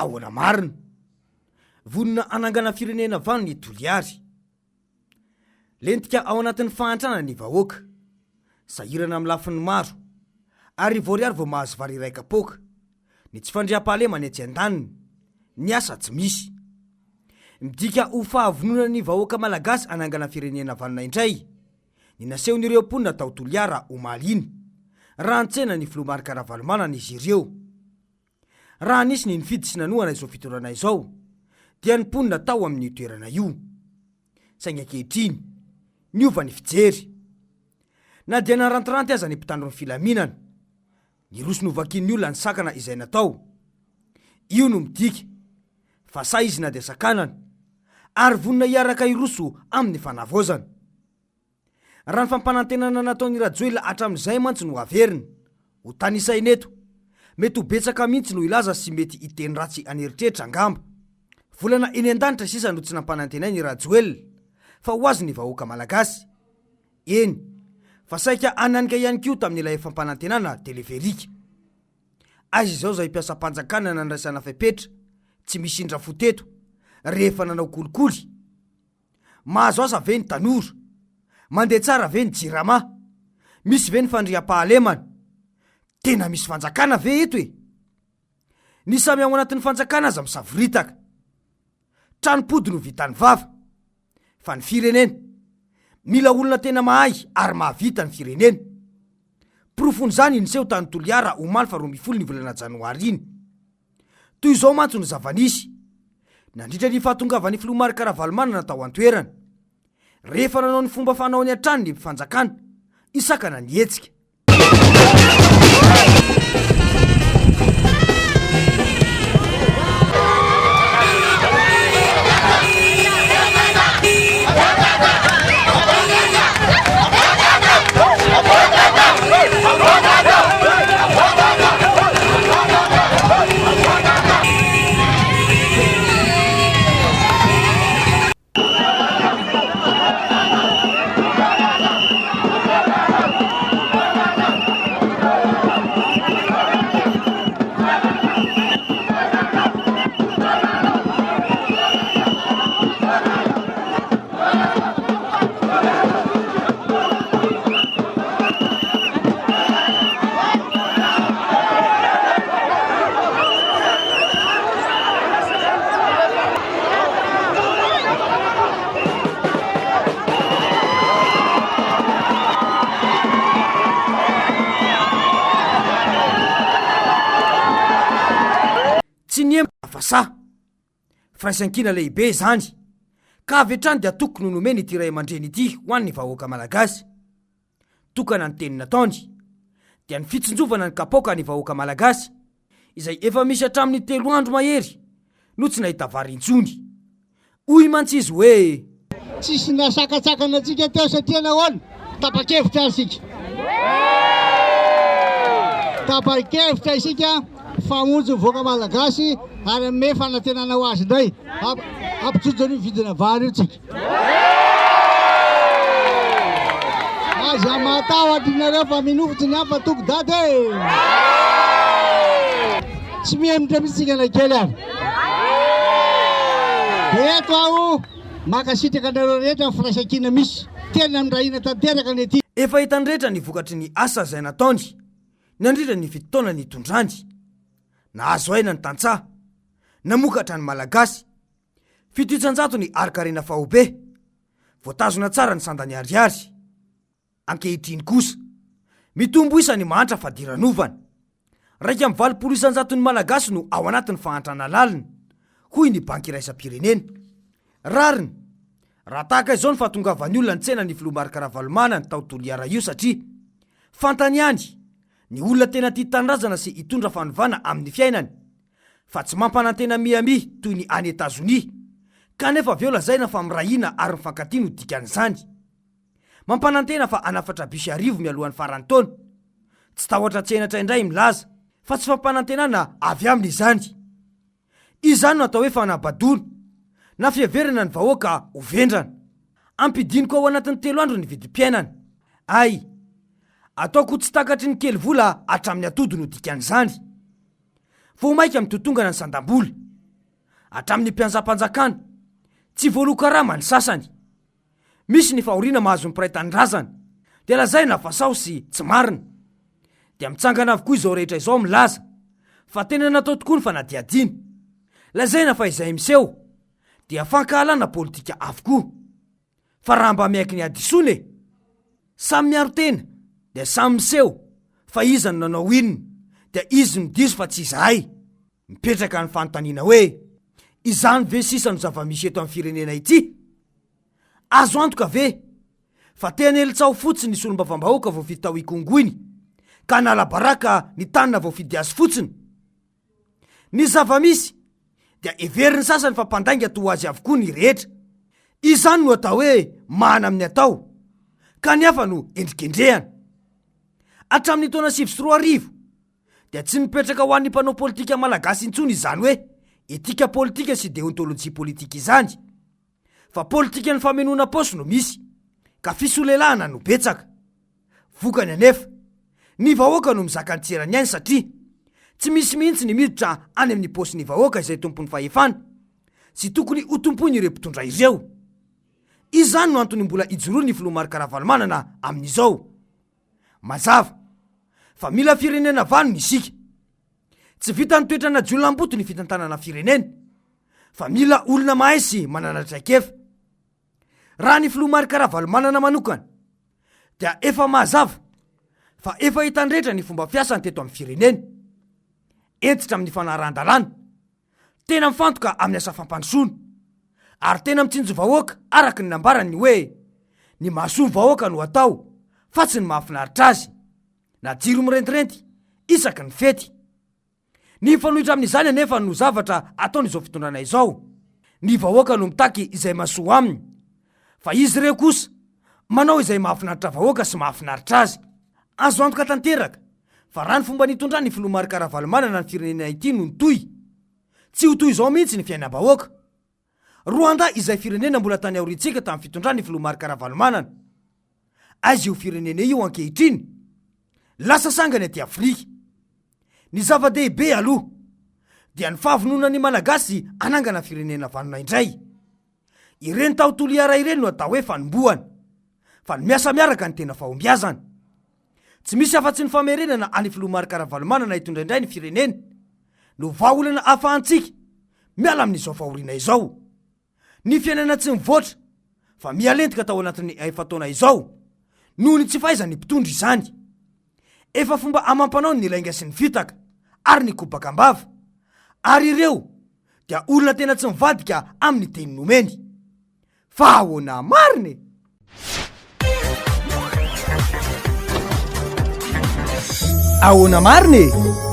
Ahoana marina? Vonona hanangana firenena vanona i Toliary. Lentika ao anatin'ny fahantrana ny vahoaka. Sahirana amin'ny lafiny maro. Ary voariary vao mahazo vary iray kapoaka. Ny tsy fandriampahalemana etsy andaniny. Ny asa tsy misy. Midika ho fahavononan'ny vahoaka malagasy hanangana firenena vanona indray ny nasehon'ireo mponina tao Toliara omaly iny, raha nitsena ny filoha Marc Ravalomanana izy ireo. Raha nisy ny nifidy sy nanohana izao fitondrana izao dia ny mponina tao amin'io toerana io. Saingy ankehitriny, niova ny fijery. Na dia narantiranty aza ny mpitandro ny filaminana, niroso novakian'ny olona ny sakana izay natao. Io no midika fa sahy izy na dia sakanana, ary vonona hiaraka hiroso amin'ny fanavaozana. Raha ny fampanantenana nataon'i Rajoelina hatramin'izay mantsy no averina, ho tanisaina eto, mety ho betsaka mihitsy no hilaza sy mety hiteny ratsy an'eritreritra angamba. Volana eny an-danitra sisa no tsy nampanantenain' i Rajoelina fa ho azy ny vahoaka malagasy. Eny, fa saika hananika ihany koa tamin'ilay fampanantenana teleferika. Aiza izao izay mpiasam-panjakana nandraisana fepetra tsy misy indra fo teto rehefa nanao kolikoly? Mahazo asa ve ny tanora? Mandeha tsara ve ny jirama? Misy ve ny fandriampahalemana? Tena misy fanjakana ve eto e? Ny samy ao anatin'ny fanjakana aza misavoritaka. Tranom-pody no vitan'ny vava. Fa ny firenena? Mila olona tena mahay ary mahavita ny firenena. Porofon'izany iny niseho tany Toliara omaly faha 12 ny volana janoary iny. Toy izao mantsy no zava-nisy, nandritra ny fahatongavan'ny filoha Marc Ravalomanana tao an-toerana. Rehefa nanao ny fomba fanaony hatrany ny fanjakana, hisakana ny hetsika. Tsy nihemotra fa sahy. Firaisankina lehibe izany, ka avy hatrany dia toky no nomeny ity ray aman-dreny ity ho an'ny vahoaka malagasy. Tokana ny teny nataony, dia ny fitsinjovana ny kapoaka ny vahoaka malagasy, izay efa misy hatramin'ny telo andro mahery no tsy nahita vary intsony. Hoy mantsy izy hoe. Tsisy nasakatsakana antsika teo satria nahoana? Tapa-kevitra ary isika. Tapa-kevitra isika fa hamonjy ny vahoaka malagasy ary hanome fanantenana ho azy indray. Hampijojo an'io vidina vary io tsika. Aza matahotra nareo fa minoa fotsiny ihany fa toko dada e! Tsy mihemotra mihitsy tsika na kely ary. Dia eto aho mankasitraka anareo rehetra ny firaisankina misy. Tena mirahina tanteraka ny aty. Efa hitan'ny rehetra ny vokatry ny asa izay nataony nandritra ny fito taona nitondrany. Nahazo aina ny tantsaha. Namokatra ny Malagasy. 7% ny harin-karena faobe. Voatazona tsara ny sandan'ny ariary. Ankehitriny kosa, mitombo isa ny mahantra fadiranovana. 81 isan-jaton'ny Malagasy no ao anatin'ny fahantrana lalina, hoy ny Banky iraisam-pirenena. Rariny, raha tahaka izao ny fahatongavan'ny olona nitsena ny filoha Marc Ravalomanana tao Toliara io satria fantany ihany ny olona tena tia tanindrazana sy hitondra fanovana amin'ny fiainany fa tsy mampanantena miami toy ny any Etazonia kanefa avy eo lazaina fa miray hina ary mifankatia no dikan'izany. Mampanantena fa hanafatra bus arivo mialohan'ny faran'ny taona. Tsy tahotra tsy henatra indray milaza fa tsy fampanantenana avy aminy izany. Izany no atao hoe fanabadoana na fiheverana ny vahoaka ho vendrana. Ampidiniko ao anatin'ny telo andro ny vidim-piainana. Hay! Ataoko ho tsy takatry ny kely vola hatramin'ny atody no dikan'izany. Vao mainka mitotongana ny sandam-bola. Hatramin'ny mpianjam-panjakana, tsy voaloa karama ny sasany. Misy ny fahoriana mahazo ny mpiray tanindrazana, dia lazaina fa sao sy tsy marina. Dia mitsangana avokoa izao rehetra izao milaza fa tena natao tokoa ny fanadihadiana. Lazaina fa izay miseho dia fankahalana politika avokoa. Fa raha mba miaiky ny hadisoana e! Samy miaro tena dia samy miseho fa iza no nanao inona dia izy no diso fa tsy izahay. Mipetraka ny fanontaniana hoe, izany ve sisa no zava-misy eto amin'ny firenena ity? Azo antoka ve fa te hanely tsaho fotsiny ny solombavambahoaka voafidy tao Ikongo iny ka hanala baraka ny tanana voafidy azy fotsiny? Ny zava-misy dia heverin'ny sasany fa mpandainga toa azy avokoa ny rehetra. Izany no atao hoe mahana amin'ny atao, ka ny hafa no endrikendrehana. Hatramin'ny taona 2009 dia tsy mipetraka ho an'ny mpanao politika malagasy intsony izany hoe etika politika sy deontolojia politika izany, fa politikan'ny famenoana paosy no misy, ka fisolelahana no betsaka. Vokany anefa, ny vahoaka no mizaka ny tsy eran'ny ainy satria tsy misy mihitsy ny miditra any amin'ny paosin'ny vahoaka izay tompon'ny fahefana sy tokony ho tompoin'ireo mpitondra ireo. Izany no antony mbola ijoroan'ny filoha Marc Ravalomanana amin'izao. Mazava fa mila firenena vanona isika. Tsy vitan'ny toetrana jiolahimboto ny fitantanana firenena fa mila olona mahay sy manana traikefa. Raha ny filoha Marc Ravalomanana manokana dia efa mazava fa efa hitan'ny rehetra ny fomba fiasany teto amin'ny firenena. Hentitra amin'ny fanarahan-dalàna. Tena mifantoka amin'ny asa fampandrosoana ary tena mitsinjo vahoaka araka ny nambarany ny hoe ny mahasoa ny vahoaka no atao fa tsy ny mahafinaritra azy na jiro mirentirenty isaky ny fety. Ny mifanohitra amin'izany anefa no zavatra ataon'izao fitondrana izao. Ny vahoaka no mitaky izay mahasoa aminy fa izy ireo kosa manao izay mahafinaritra vahoaka sy mahafinaritra azy. Azo antoka tanteraka fa raha ny fomba nitondran'ny filoha Marc Ravalomanana ny firenena ity no nitohy, tsy ho toy izao mihitsy ny fiainam-bahoaka. Rwanda izay firenena mbola tany aoriantsika tamin'ny fitondran'ny filoha Marc Ravalomanana. Aiza io firenena io ankehitriny? Lasa sangany aty Afrika. Ny zava-dehibe aloha dia ny fahavononan'ny Malagasy hanangana firenena vanona indray. Ireny tao Toliara ireny no atao hoe fanombohana, fa ny miasa miaraka ny tena fahombiazana. Tsy misy afa-tsy ny famerenana an'i Filoha Marc Ravalomanana hitondra indray ny firenena no vahaolana ahafahantsika miala amin'izao fahoriana izao. Ny fiainana tsy mivoatra fa miha-lentika tao anatin'ny efa-taona izao noho ny tsy fahaizan'ny mpitondra izany. Efa fomba amam-panao ny lainga sy ny fitaka ary ny kobaka am-bava ary ireo dia olona tena tsy mivadika amin'ny teny nomeny. Fa ahoana marina e? Ahoana marina e?